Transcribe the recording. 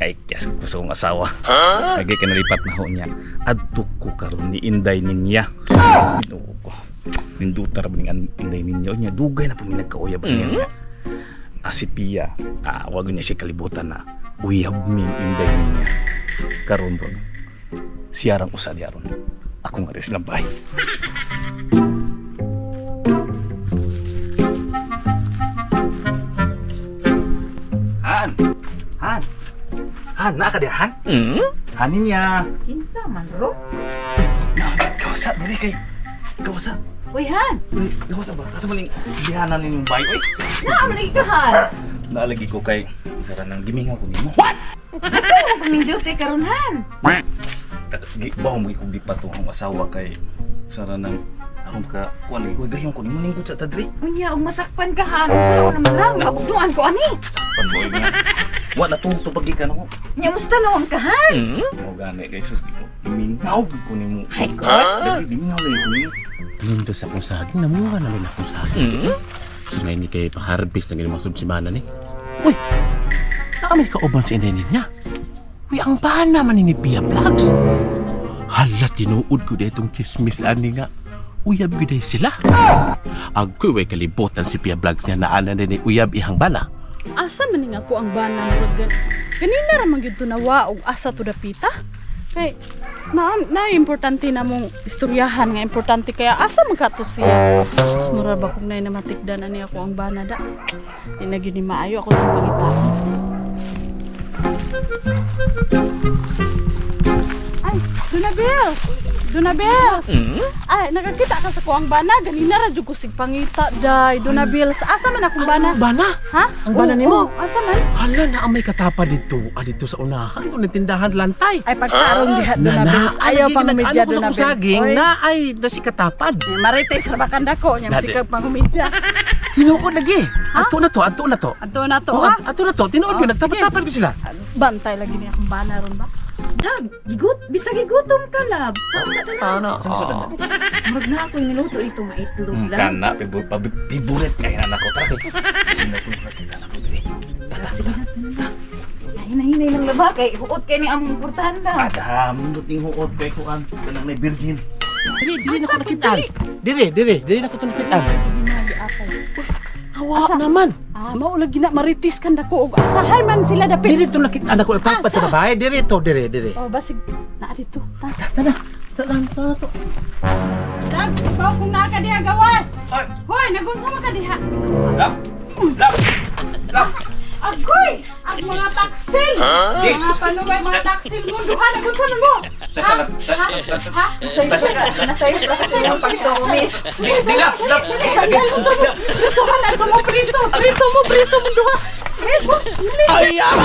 Ay, kiyas ko sa akong asawa. Lagi ka nalipat na ho niya. Adto ko karon ni Inday ninya. Ginoo ko. Nindutar ba ning Inday ninyo niya? Dugay na po mi nagkauyab niya. Ah, si Pia, wag niya siya kalibutan na uyab mi Inday ninya. Karon bro. Siyarang usa di aron. Ako nga rin silang bahay. Han! Han! Han, naa ka di Han? Han niya. Kinsa man ro? Na, kawasa diri kay. Kawasa. Uy Han, Uy, kawasa ba? Asa man ning gihanan ninyong bahay oy? naa man lagi ka Han. Naalagi ko kay sara nang gimingaw ko nimo. Ano ko ning duty karon Han? Bawo mo ikog di patong ang asawa kay sara nang akong ka kuan lagi ko gayon ko nimo ninggut sa tadri. Unya og masakpan ka Han, sa ako naman lang kabugnuan ko ani. Sakpan boy niya. Wa na tunto pag gikan ako. Nya musta naon ka Han? Mo gani kay sus gito. Gimingaw gid ko nimo. Ay ko. Dali gimingaw lagi ko nimo. Nindo sa akong saging, namunga namin akong saging. So ngayon ni kay pa-harvest na ganyan mga subsimana ni. Uy! Nakamay kauban si Inday niya. Uy, ang bana man ni Pia Vlogs. Hala, tinuod ko itong chismis ani nga. Uyab gyud day sila. Agoy, way kalibutan si Pia Vlogs niya naana ni uyab ihang bana. Asa man nga ko ang bana murag ganina ra man gyud to nawa og asa to dapita. Kay na importante na mong istoryahan nga importante kaya asa man ka to siya. Mas mura ba kung nay namatikdan ani ako ang bana da. Di na gyud ni maayo ako sa pangita. Ay, Donabel! Donabel! Ay, nakakita ka sa kuang bana. Ganina ra jud ko sig pangita, day. Donabel, asa man akong bana? Ang bana? Ha? Ang bana Oo, nimo? oo, asa man? Hala, na ang may katapa dito. Ah, dito sa unahan. Ito ng tindahan lantay. Ay, pagkaroon diha, Donabel. Ayaw pang Nag-ano umidya, ko sa Donabel. saging na ay na si katapad. Marites ra ba kanda ko? Nya Nade. masikag pang umidya. Tinuod lagi. Ato na to, ato na to. Adto na to, Oh, ha? ato na to. Tinuod Oh, yun. Nagtapad-tapad ko sila. Bantay lagi niya akong bana ron ba? Dag, gigut, bisag gigutom ka lab. Kaunsa ta na? Murag na ako niluto dito nga itlog lang. Kana piburet kay na nako tara kay. Sino ko nakita na ko diri. Tata, sige na. Na. Hinay-hinay lang laba kay huot kay ni among importante. Ada mundot ning huot kay kuan kanang may virgin. Dire, dire na ko nakitaan. Dire, dire, dire na ko to nakitaan. Awa naman. Ah, mao lagi na marites kanda ko og asa hay man sila dapit. Dire to nakitaan ako nagtapad sa babae. Dire to, dire, dire. Oh, basig naa dito. Ta. Tara, tara, tara to. Dag, ikaw kung naa ka diha gawas. Hoy, nagunsa man ka diha? Lap. Lap. Lap. Agoy! Ang mga taksil! Mga panuway, mga taksil mo. Duha, nagunsa man mo? Tasa lap. Ha? Nasayo ka, nasayo ka sa iyong pagtumis. Di lap, lap. Prisuhan na mo, priso! Priso mo, priso mo, duha! Priso! Ay, ah!